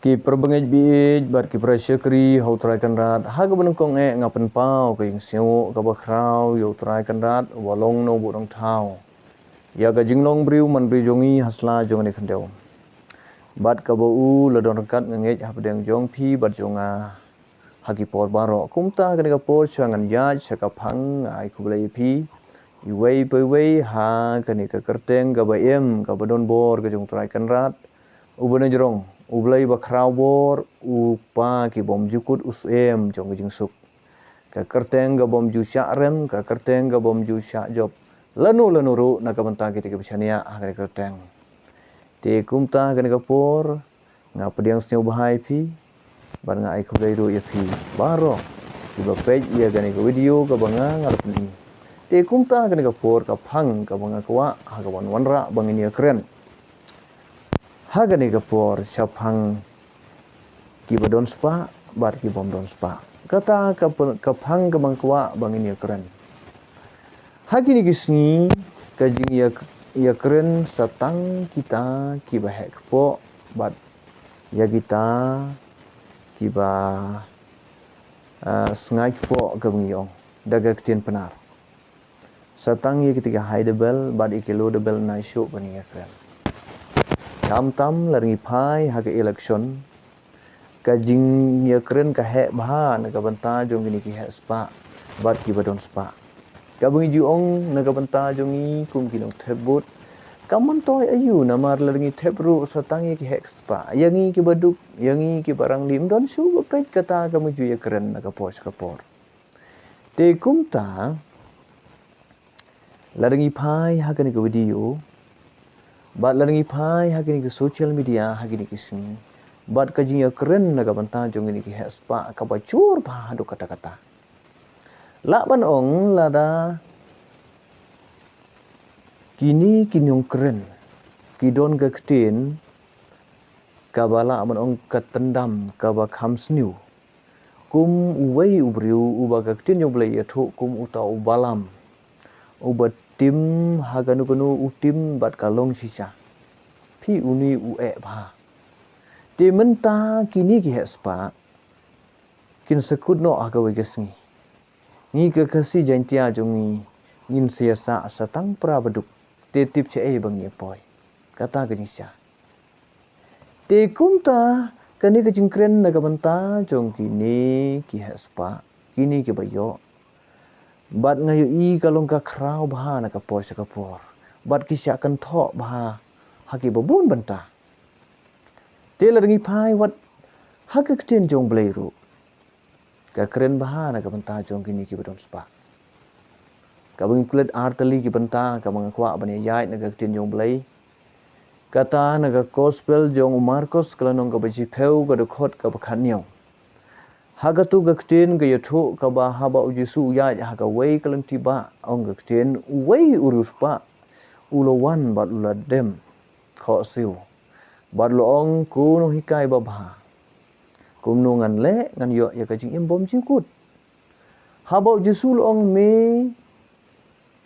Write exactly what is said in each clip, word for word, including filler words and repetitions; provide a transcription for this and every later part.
Ki para bangeit baieit bad ki para shakri ha u Trai Kynrad, ha kaba nyngkong eh nga pynpaw ka jingsngewnguh kaba khraw ïa u Trai Kynrad uba long nongbuh nongthaw ïa ka jinglong briew manbriew jong ngi ha sla jong kane ka khyndew. Bad kaba u la don ryngkat nga ngeit hapdeng jong phi bad jong nga ha ki por baroh. Kumta ha kane ka por shuwa ngan ïaid sha ka phang, nga ai khublei ïa phi iwei pa iwei ha kane ka kyrteng kaba im kaba don bor ka jong u Trai Kynrad uba nongïarap, U Blei ba khraw bor, U Kpa ki bym ju kut, U Syiem jong ka jingsuk. Ka kyrteng ka bym ju shah rem, ka kyrteng ka bym ju shah jop lano lano ruh na ka bynta kita kiba shaniah ha kane ka kyrteng. Te kumta ha kane ka por nga pdiang sngewbha ïa phi bad nga ai khublei ruh ïa phi baroh kiba peit ïa kane ka video kaba nga nga la pyni. Te kumta ha kane ka por ka phang kaba nga kwah ha kaban wanrah ba ngin ïakren ha kane ka por shaphang kiba don spah bad ki bym don spah. Kata ka pe-, ka phang kaba nga kwah ba ngin ïakren ha kine ki sngi, ka jingïak-, ïakren sa tang kita kiba heh kpoh bad ïa kita kiba, ah, sngaid kpoh kaba ngi ong da ka ktien Pnar. Sa tang ïa kita ki high level bad ïa ki low level na shuh ba ngin ïakren. Tam tam lada ngi phai ha ka election, ka jingïakren ka heh bha na ka bynta jong kine ki heh spah bad kiba don spah. Kaba ngi ju ong na ka bynta jong ngi kum ki nongthep vote, kam myntoi aïu namar lada ngi thep ruh sa tang ïa ki heh spah, ïa ngi kiba duk, ïa ngi kiba rangli, ym don shuh ba peit kata kaba ngi ju ïakren na ka por sha ka por. Te kumta lada ngi phai ha kane ka video bad lada ngi phai ha kane ka social media ha kine ki sngi bad ka jingïakren na ka bynta jong kine ki heh spah kaba jur bha haduh katta katta. Lah ban ong lada kine ki nongkren ki don ka ktien kaba lah ban ong ka tyndam kaba kham sniew. Kum uwei u briew uba ka ktien jong U Blei ïathuh kum uta u Balam uba tim ha kano kano u tim bad ka long shisha. Phi, une u eh bha. Te mynta kine ki heh spah kin sa kut noh ha kawei ka sngi. Ngi ka Khasi Jaiñtia jong ngi ngin sa ïasah sa tang para baduk. Te tip shaei ba ngin ïa poi. Kata ka jingshisha. Te kumta kane ka jingkren na ka bynta jong kine ki heh spah, kine kiba ïoh. Bad nga ïohi ka long ka khraw bha na ka por sha ka por bad ki shah kynthoh bha ha kiba bun bynta. Te lada ngi phai wat ha ka ktien jong U Blei ruh, ka kren bha na ka bynta jong kine kiba don spah. Kaba ngim klet ar tylli ki bynta kaba nga kwah ban ïa ïaid na ka ktien jong U Blei. Kata na ka Gospel jong u Markos ka lynnong kaba shiphew ka dkhot kaba khathynñiew. Ha katu ka ktien ka ïathuh kaba haba U Jisu u ïaid ha kawei ka lynti bah, ong ka ktien, uwei u riewspah u la wan bad u la dem khohsiew bad u la ong, ko Nonghikai babha, kumno ngan leh ngan ïoh ïa ka jingim bymjukut? Haba U Jisu u la ong, me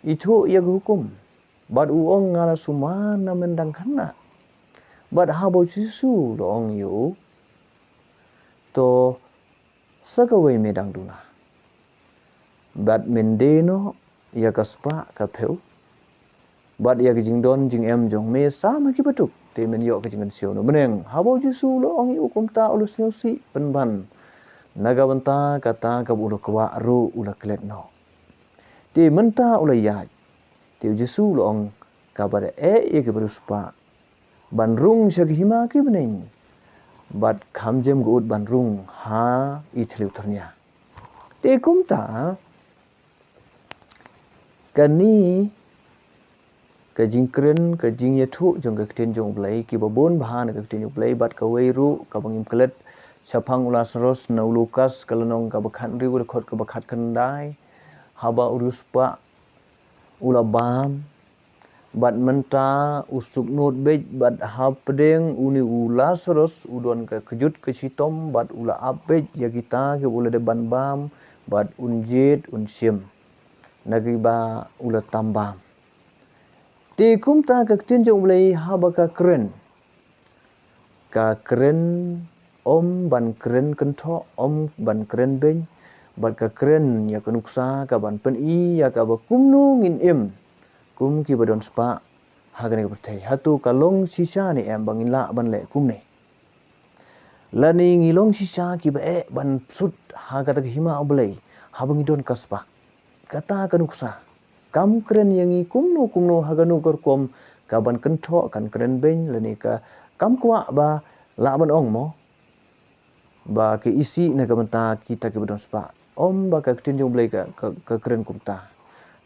ithuh ïa ka hukum. Bad u ong, nga la sumar na men dang khynnah. Bad haba U Jisu u la ong ïa u, to sa kawei me dang duna. Bad men die noh ïa ka spah ka phew bad ïa ka jingdon jingem jong me sam ha kiba duk, te men ïoh ka jingkynshew na bneng. Haba U Jisu u la ong ïa u kumta u la sngewsih pynban na ka bynta kata kaba u la kwah ruh u la klet noh. Te mynta u la ïaid. Te U Jisu u la ong, kaba da eh ïa kiba riewspah ban rung sha ka hima ki bneng bad kham jem ka ut ban rung ha i thliew thyrnia. Te kumta kane ka jingkren, ka jingïathuh jong ka ktien jong U Blei, kiba bun bha na ka ktien jong U Blei, bad kawei ruh kaba ngim klet shaphang u Lasaros na u Lukas ka lynnong kaba khathynriew ka dkhot kaba khatkhyndai, haba u riewspah u la bam, bad mynta u suk nud beit, bad hapdeng une u Lasaros u don ka kjut ka shitom, bad u la ap beit ïa kita kiba u la dep ban bam, bad un jied un shim na kiba u la tam bam. Te kumta ka ktien jong U Blei haba ka kren, ka kren Ym ban kren kynthoh, ym ban kren beiñ, bad ka kren ïa ka nuksa kaban pyni ïa kaba kumno ngin im kum kiba don spah ha kane ka pyrthei. Hato ka long shisha ne em ba ngin lah ban leh kumne? Lane ngi long shisha kiba eh ban sut ha kata ka hima U Blei haba ngi don ka spah? Kata ka nuksa kam kren ïa ngi kumno kumno ha kano ka rukom kaban kynthoh, kan kren beiñ, lane ka kam kwah ba lah ban ong mo ba ka isih na ka bynta kita kiba don spah. Ym ba ka ktien jong U Blei ka, ka, ka kren kumta.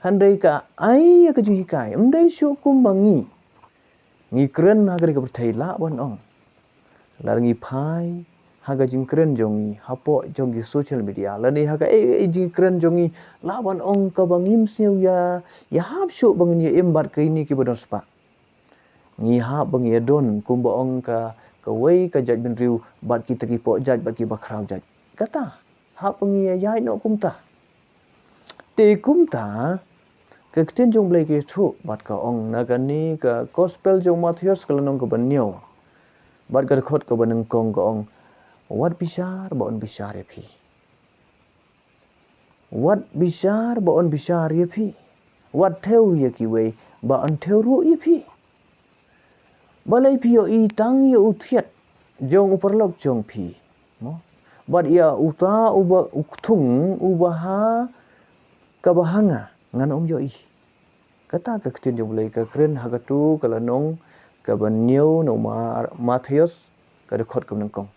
Hynrei ka ai ïa ka jinghikai, ym dei shuh kum ba ngi, ngi kren ha kane ka pyrthei lah ban ong. Lada ngi phai ha ka jingkren jong ngi hapoh jong ki social media, lane ha ka, eh, eh, jingkren jong ngi lah ban ong kaba ngim sngew ïa, ïahap shuh ba ngin ïa im bad kine kiba don spah. Ngi hap ba ngi ïa don kumba ong ka, kawei ka jaitbynriew bad kita ki poh jait bad kiba khraw jait. Kata hap ba ngi ïa ïaid noh kumta. Te kumta ka ktien jong U Blei ka ïathuh bad ka ong na kane ka gospel jong Mathaios ka lynnong kaba hynñiew bad ka dkhot kaba nyngkong ka ong, wat bishar ba yn bishar ïa phi. Wat bishar ba yn bishar ïa phi. Wat thew ïa kiwei ba yn thew ruh ïa phi. Balei phi ïohi tang ïa u thiat jong u paralok jong phi? Mo? Bad ïa uta uba u kthung uba ha kaba ha nga, ngan ym ïohi. Kata ka ktien jong U Blei ka kren ha kato ka lynnong kaba hynñiew na u Ma-, Mathaios ka dkhot kaba nyngkong.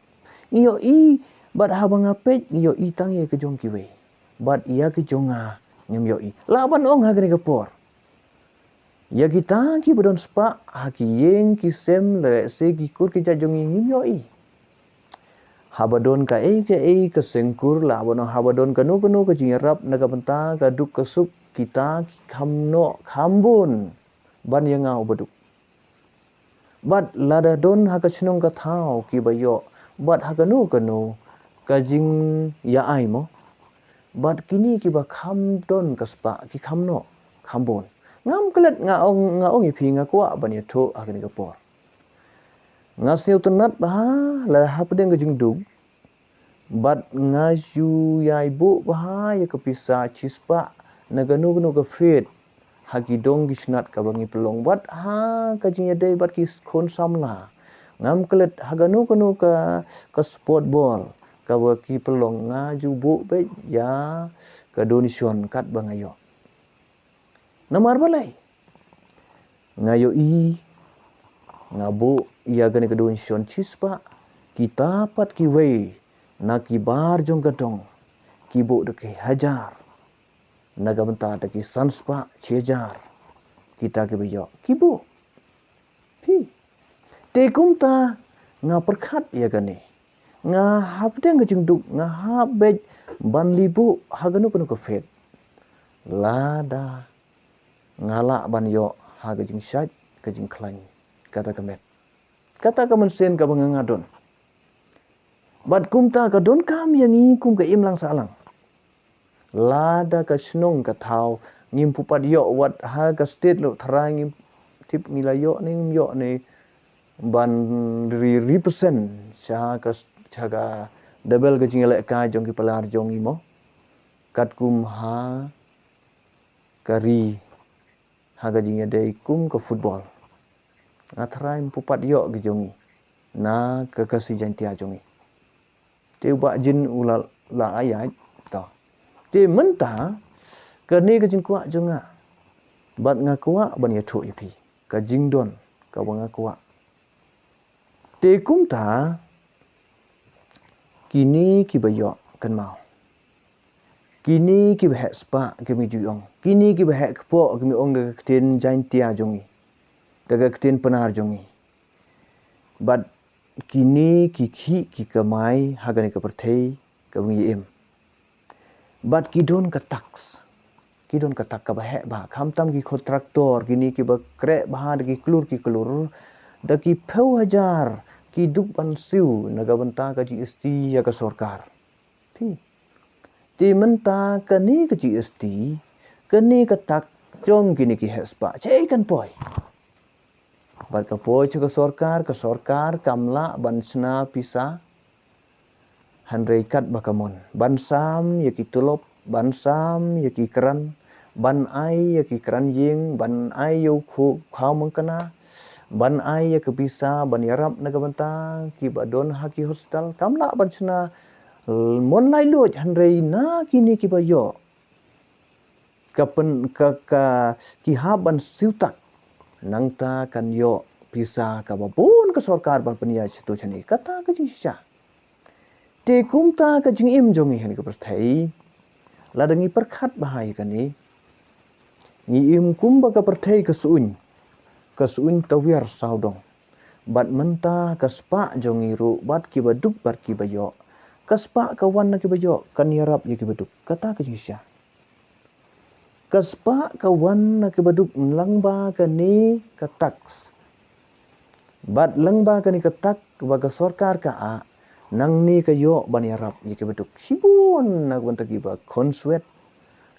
Ngi ïohi bad haba nga peit ngi ïohi tang ïa ka jong kiwei. Bad ïa ka jong nga ngim ïohi. Lah ban ong ha kane ka por, ïa kita kiba don spah ha ki ïing ki sem lehse ki kur ki jait jong ngi ngim ïohi. Haba don kaei kaei ka sengkur, lah ban ong haba don kano kano ka jingïarap na ka bynta ka duk ka suk, kita ki kham noh kham bun ban ïa nga uba duk. Bad lada don ha ka shnong ka thaw kiba ïoh bad ha kano kano ka jingïa-ai mo, bad kine kiba kham don ka spah ki kham noh kham bun. Ngam klet, nga ong, nga ong ïa phi, nga kwah ban ïathuh ha kane ka por. Nga sngewtynnat bha lada hapdeng ka jingduk bad nga ju ïai buh bha ïa ka pisa shispah na kano kano ka fete ha ki dong ki snat kaba ngi pynlong. Bad ha ka jingïadei bad ki khun samla, ngam klet, ha kano kano ka, ka sport ball kaba ki pynlong, nga ju buh beit ïa ka donation katba nga ïoh. Namar balei? Nga ïohi, nga buh ïa kane ka donation shispah, kita pat kiwei na ki bar jong ka dong ki buh da ki hajar, na ka bynta da ki sanspah, shi hajar, kita kiba ïoh ki buh. Phi. Te kumta nga pyrkhat ïa kane. Nga hapdeng ka jingduk nga hap beit ban leit buh ha kano kano ka fete. Lada nga lah ban ïoh ha ka jingshait, ka jingkhlaiñ kata ka met, kata ka mynsiem kaba nga nga don. Bad kumta ka donkam ïa ngi kum ka imlang sahlang. Lada ka shnong ka thaw ngim pu pat ïoh, wat ha ka state ruh tharai ngim tip ngi la ïoh ne ngim ïoh ne ban ri, ri percent sha ka, sha ka double ka jingïalehkai jong ki pla jong ngi mo. Katkum ha ka ri ha ka jingïadei kum ka football, nga tharai ngim pu pat ïoh ki jong ngi na ka Khasi Jaiñtia jong ngi. Te u Bah Jin u la, la ai ïaid to. Te mynta kane ka jingkwah jong nga, bad nga kwah ban ïathuh ïa phi ka jingdon kaba nga kwah. Te kumta kine kiba ïoh kynmaw, kine kiba heh spah, ki mi ju ong, kine kiba heh kpoh, ki mi ong da ka ktien Jaiñtia jong ngi, da ka ktien Pnar jong ngi. Bad kine ki khih ki kamai ha kane ka pyrthei kaba ngi im. Bad ki don ka tax, ki don ka tax kaba heh bha, khamtam ki contractor, kine kiba kreh bha da ki klur ki klur, da ki phew hajar ki duk ban siew na ka bynta ka G S T ïa ka sorkar. Phi. Te mynta kane ka G S T, kane ka tax jong kine ki heh spah, shaei kan poi? Bad ka poi sha ka sorkar, ka sorkar kam lah ban shna pisa Hynrei kat ba ka mon ban sam ïa ki tulop, ban sam ïa ki kran, ban ai ïa ki kran ïing, ban ai ïa u khuh khaw mangkana, ban ai ïa ka pisa ban ïarap na ka bynta ki ba don ha ki hospital, kam lah ban shna. Mon lai luid, hynrei na kine ki ba ïoh ka pyn ka ka ki hap ban siew tak, nangta kan ïoh pisa kaba bun ka sorkar ban pynïaid shato shane. Kata ka jingshisha. Te kumta ka jingim jong ngi ha kane ka pyrthei, lada ngi pyrkhat bha ïa kane, ngi im kumba ka pyrthei ka suiñ, ka suiñ tawiar sawdong. Bad mynta ka spah jong ngi ruh, bad ki ba duk bad ki ba ïoh, ka spah ka wan na ki ba ïoh, kan ïarap ïa ki ba duk. Kata ka jingshisha. Ka spah ka wan na ki ba duk lyngba kane ka tax. Bad lyngba kane ka tax ba ka sorkar ka ah, nangne ka ïoh ban ïarap ïa ki ba duk. Shibun na ka bynta ki ba khonswet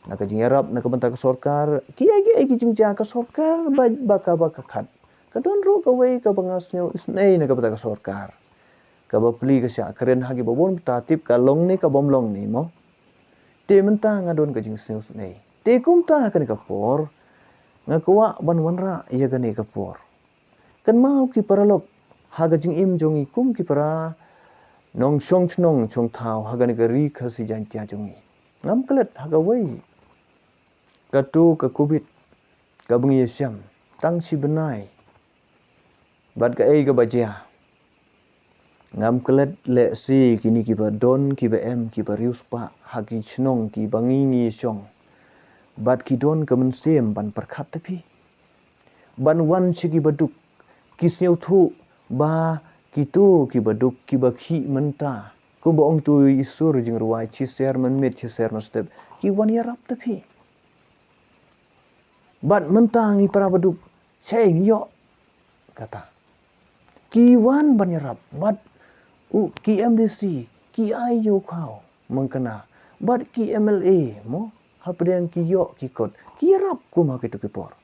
na ka jingïarap na ka bynta ka sorkar. Ki ai ki ai ki jingjia ka sorkar ba, ba ka ba ka khat. Ka don ruh kawei kaba nga sngew isynei na ka bynta ka sorkar. Kaba pli ka shah kren ha ki ba bun bynta, tip ka long ne ka bym long ne mo. Te mynta nga don ka jingsngew isynei. Te kumta ha kane ka por nga kwah ban wanrah ïa kane ka por. Kynmaw ki paralok, ha ka jingim jong ngi kum ki para nongshong shnong shong thaw ha kane ka ri Khasi Jaiñtia jong ngi. Ngam klet ha kawei kato ka covid kaba ngi ïashem tang shi bnai bad kaei kaba jia. Ngam klet lehse kine ki ba don, ki ba em, ki ba riewspah ha ki shnong ki ba ngi ngi shong, bad ki don ka mynsiem ban pyrkhat te phi, ban wan sha ki ba duk. Ki sngewthuh ba kito ki ba duk, ki ba khih mynta, kumba ong uto u Isur jingrwai, shiser mynmiet shiser mynstep, ki wan ïarap te phi. Bad mynta ngi para ba duk, shaei ngi ïoh? Kata ki wan ban ïarap bad u, ki MDC ki ai ïa u khaw mangkana, bad ki MLA mo, hapdeng ki ïoh ki kot, ki ïarap kum ha kito ki por.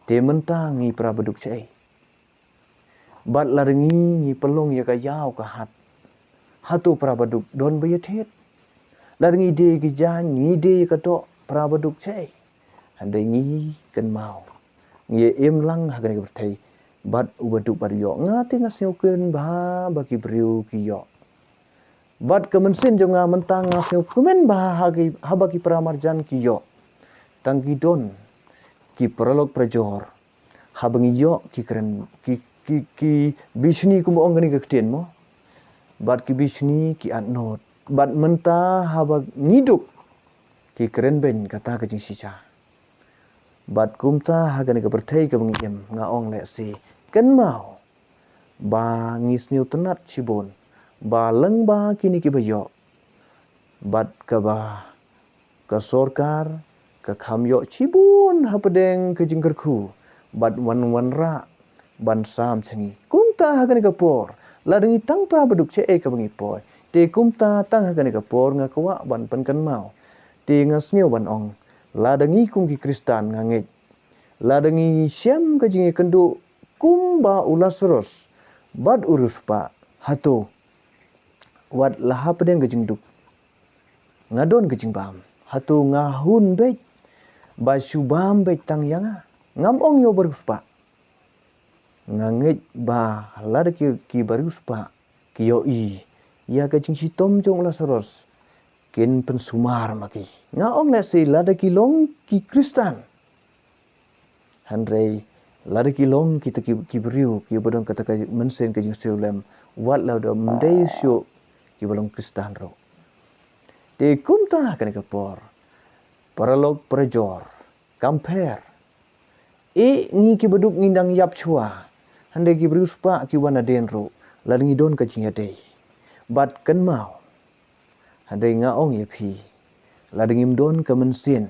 Te mynta ngi para ba duk shaei? Bad lada ngi, ngi pynlong ïa ka ïaw ka hat, hato para ba duk don ba ïathied? Lada ngi die ki jaiñ, ngi die ïa ka doh, para ba duk shaei? Hynrei ngi kynmaw, ngi im lang ha kane ka pyrthei, bad u ba duk bad u ïoh. Nga te nga sngewkmen bha ba ki briew ki ïoh. Bad ka mynsiem jong nga mynta nga sngewkmen bha ha ki, haba ki para marjan ki ïoh. Tang ki don ki paralok parajor, haba ngi ïoh ki kren, ki, ki, ki bishni kumba ong kane ka ktien mo, bad ki bishni ki atnot. Bad mynta haba ngi duk, ki kren beiñ kata ka jingshisha. Bad kumta ha kane ka pyrthei kaba ngi im, nga ong lehse, kynmaw ba ngi sngewtynnat shibun ba lyngba kine ki ba ïoh, bad kaba ka sorkar ka kham ïoh shibun hapdeng ka jingkyrkhu bad wan wanrah ban sam sha ngi. Kumta ha kane ka por, lada ngi tang para ba duk shaei kaba ngi poi? Te kumta tang ha kane ka por nga kwah ban pynkynmaw. Te nga sngew ban ong, lada ngi kum ki Khristan, nga ngeit, lada ngi shem ka jingïakynduh kumba u Lasarus bad u riewspah, hato wat la hapdeng ka jingduk nga don ka jingbam, hato nga hun beit ba shu bam beit tang ïa nga? Ngam ong ïa u ba riewspah. Nga ngeit ba lada ki, ki ba riewspah ki ïohi ïa ka jingshitom jong u Lasarus, kin pynsumar ma ki. Nga ong lehse lada ki long ki Khristan. Hynrei lada ki long kita ki, ki briew ki ba don kata ka mynsiem ka jingsngewlem, wat la da ym dei shuh ki ba long Khristan ruh. Te kumta ha kane ka por, paralok parajor, kam pher. Eh, ngi ki ba duk ngi dang ïap shuwa, hynrei ki ba riewspah ki wan hadien ruh, lada ngi don ka jingïadei. Bad kynmaw, hynrei nga ong ïa phi, lada ngim don ka mynsiem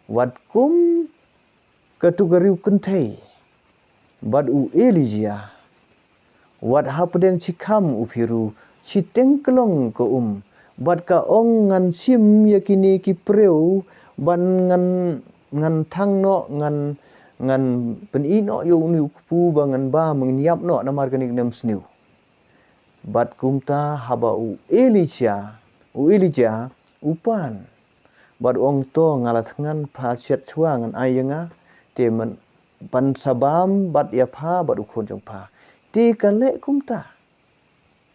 wat kum katu ka riewkynthei bad u Elijah, wat hapdeng shi kham u phi ruh, shiteng ka long ka um, bad ka ong, ngan shim ïa kine ki briew, bad ngan, ngan thang noh, ngan, ngan pyni noh ïa une u kpu ba ngan bam, ngan ïap noh namar kane ka nemsniew. Bad kumta haba u Elijah, u Elijah u pan, bad u ong, to nga la thngan pha shet shuwa ngan ai ïa nga, te men ban sa bam bad ïa pha bad u khun jong pha. Te ka leh kumta.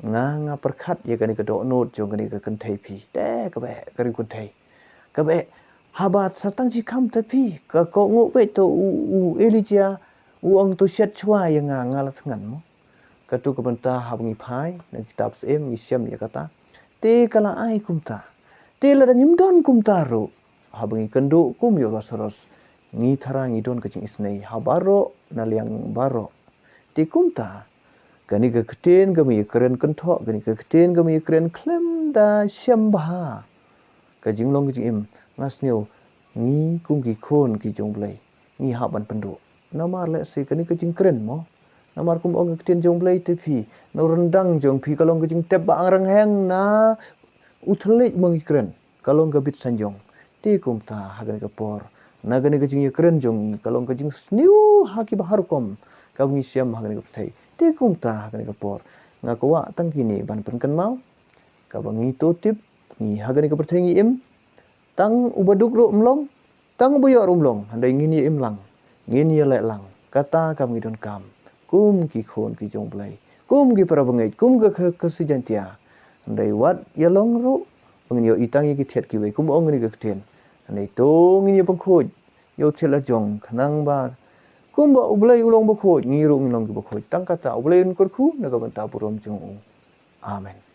Nga nga pyrkhat ïa kane ka dohnud jong kane ka kynthei phi. Te kaba ka ri kynthei. Kaba haba sa tang shi kham ta phi ka kohnguh peit to u, u Elijah u ong to shet shuwa ïa nga, nga la thngan mo. Kato ka bynta haba ngi phai na kitab Syiem ngi shem ïa kata. Te ka la ai kumta. Te lada ngim don kumta ruh, haba ngi kynduh kum ïa u Lasaros, ngi tharai ngi don ka jingisynei ha baroh na liang baroh. Te kumta kane ka ktien kaba ngi kren kynthoh, kane ka ktien kaba ngi kren khlem da shem bha, ka jinglong ka jingim, nga sngew ngi kum ki khun ki jong Blei ngi hap ban pynduh. Namar lehse kane ka jingkren mo, namar kum ong ka ktien jong Blei te phi, na u ryndang jong phi ka long ka jingtep ba angreng heng na u thylliej mo ngi kren, ka long ka bit sanjong. Te kumta ha kane ka por, na kane ka jingïakren jong ngi ka long ka jingsniew ha kiba ha rukom kaba ngi shem ha kane ka pyrthei. Te kumta ha kane ka por nga kwah tang kine ban pynkynmaw, kaba ngi to tip, ngi ha kane ka pyrthei ngi im, tang uba duk ruh um long, tang uba ïoh ruh um long, hynrei ngin ïa im lang, ngin ïa leh lang kata kaba ngi donkam kum ki khun ki jong Blei, kum ki para bangeit, kum ka, ka, ka Khasi Jaintia. Hynrei wat ïa long ruh ba ngin ïohi tang ïa ki thied kiwei, kum ong kane ka ktien. Hynrei to ngin ïa pynkhuid ïa u thied la jong, khnang ba kumba u Blei u long bakhuid, ngi ruh ngin long ki bakhuid. Tang kata u Blei un kyrkhu na ka bynta burom jong u. Amen.